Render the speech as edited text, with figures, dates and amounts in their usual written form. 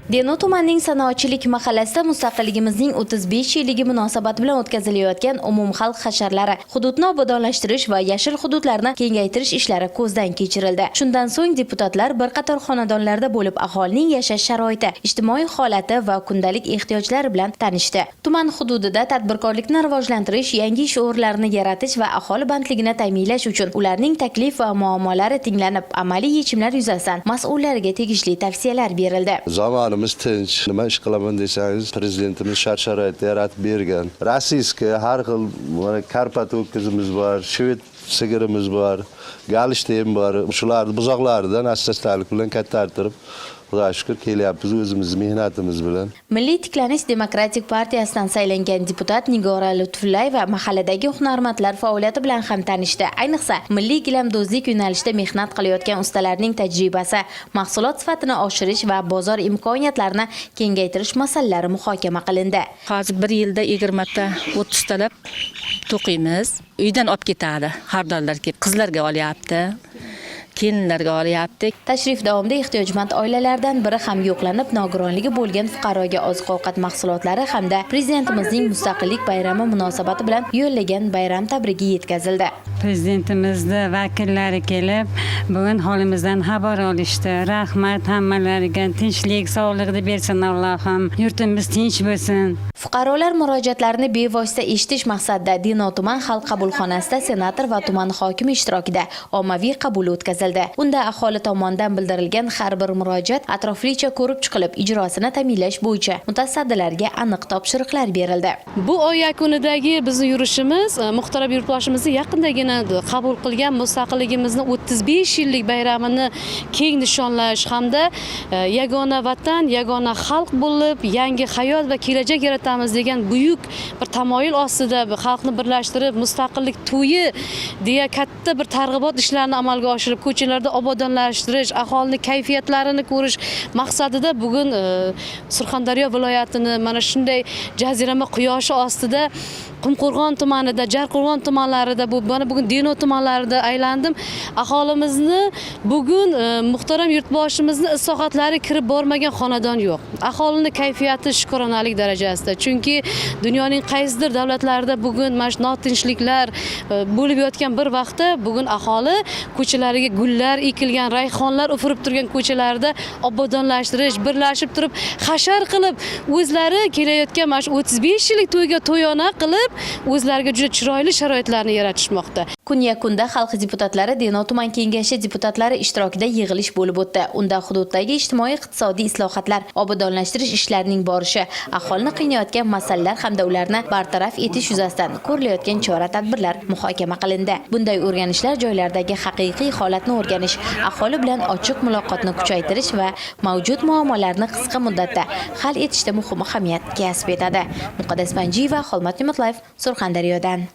Denov tumanining sanoatchilik mahallasida mustaqilligimizning 35 yilligi munosabati bilan o'tkazilayotgan umumxalq hasharlari, hududni obodonlashtirish va yashil hududlarni kengaytirish ishlari ko'zdan kechirildi. Shundan so'ng deputatlar bir qator xonadonlarda bo'lib, aholining yashash sharoiti, ijtimoiy holati va kundalik ehtiyojlari bilan tanishdi. Tuman hududida tadbirkorlikni rivojlantirish, yangi ish o'rinlarini yaratish va aholi bandligini ta'minlash uchun ularning taklif va muammolari tinglanib, amaliy yechimlar yuzasidan mas'ullarga tegishli tavsiyalar berildi. Zamonimiz tinch. Nima ish qilaman desangiz, prezidentimiz shart sharoitni yaratib bergan. Российский har xil, mana, Karpat ho'kizimiz bor, shved sigirimiz bor, Golshteyn bor. Shularni buzoqlaridan asta-astalik bilan kattartirib, Xudoga shukur, kelyapmiz o'zimiz mehnatimiz bilan. Milliy tiklanish demokratik partiyasidan saylangan deputat Nigora Lutfullayeva mahalladagi hunarmandlar faoliyati bilan ham tanishdi. Ayniqsa, milliy gilamdozlik yo'nalishida mehnat qilayotgan ustalarning tajribasi, mahsulot sifatini oshirish va bozor imkoniyatlarini kengaytirish masalalari muhokama qilindi. Hozir bir yilda 20 ta, 30 talab to'qiymiz. Uydan olib ketadi xaridorlar kelib, qizlarga olyapti, kelinlarga olyapti. Tashrif davomida ehtiyojmand oilalardan biri ham yo'qlanib, nogironligi bo'lgan fuqaroga oziq-ovqat mahsulotlari hamda prezidentimizning mustaqillik bayrami munosabati bilan yo'llagan bayram tabrigi yetkazildi. Prezidentimizni vakillari kelib, bugun holimizdan xabar olishdi. Rahmat hammalariga, tinchlik, sog'liqni bersin Allohim. Yurtimiz tinch bo'lsin. Fuqarolar murojaatlarini bevosita eshitish maqsadida Denov tuman xalq qabulxonasida senator va tuman hokimi ishtirokida ommaviy qabul o'tkazildi. Unda aholi tomonidan bildirilgan har bir murojaat atroflicha ko'rib chiqilib, ijrosini ta'minlash bo'yicha mutasaddilarga aniq topshiriqlar berildi. Bu oy yakunidagi bizni yurishimiz muhtaram yurtboshimizni yaqindagina qabul qilgan mustaqilligimizni 35 yillik bayramini keng nishonlash hamda yagona vatan, yagona xalq bo'lib, yangi hayot va kelajak yaratamiz degan buyuk bir tamoyil ostida bir xalqni birlashtirib, mustaqillik to'yi deya katta bir targ'ibot ishlarini amalga oshirib, ko'chalarda obodonlashtirish, aholini kayfiyatlarini ko'rish maqsadida bugun Surxondaryo viloyatini mana shunday jazirama quyoshi ostida Qumqo'rg'on tumanida, Jarqo'rg'on tumanlarida, bu mana bugun Denov tumanlarida aylandim. Aholimizni bugun muhtaram yurtboshimizni islohotlari kirib bormagan xonadon yo'q. Aholini kayfiyati shukronalik darajasida, chunki dunyoning qaysidir davlatlarida bugun mana shu notinchliklar bo'lib yotgan bir vaqtda bugun aholi ko'chalariga gullar ekilgan, rayhonlar ufurib turgan ko'chalarda obodonlashtirish, birlashib turib hashar qilib, o'zlari kelayotgan mana shu 35 yillik to'yga to'yona qilib, o'zlariga juda chiroyli sharoitlarni yaratishmoqda. Kun yakunida xalq deputatlari Denov tuman kengashi deputatlari ishtirokida yig'ilish bo'lib o'tdi. Unda hududdagi ijtimoiy-iqtisodiy islohotlar, obodonlashtirish ishlarining borishi, aholini qiynayotgan masalalar hamda ularni bartaraf etish yuzasidan ko'rilayotgan chora-tadbirlar muhokama qilindi. Bunday o'rganishlar joylardagi haqiqiy holatni o'rganish, aholi bilan ochiq muloqotni kuchaytirish va mavjud muammolarni qisqa muddatda hal etishda muhim ahamiyat kasb etadi. Muqaddas Panjiyeva, Xolmat Ne'matlayev, Surxondaryodan.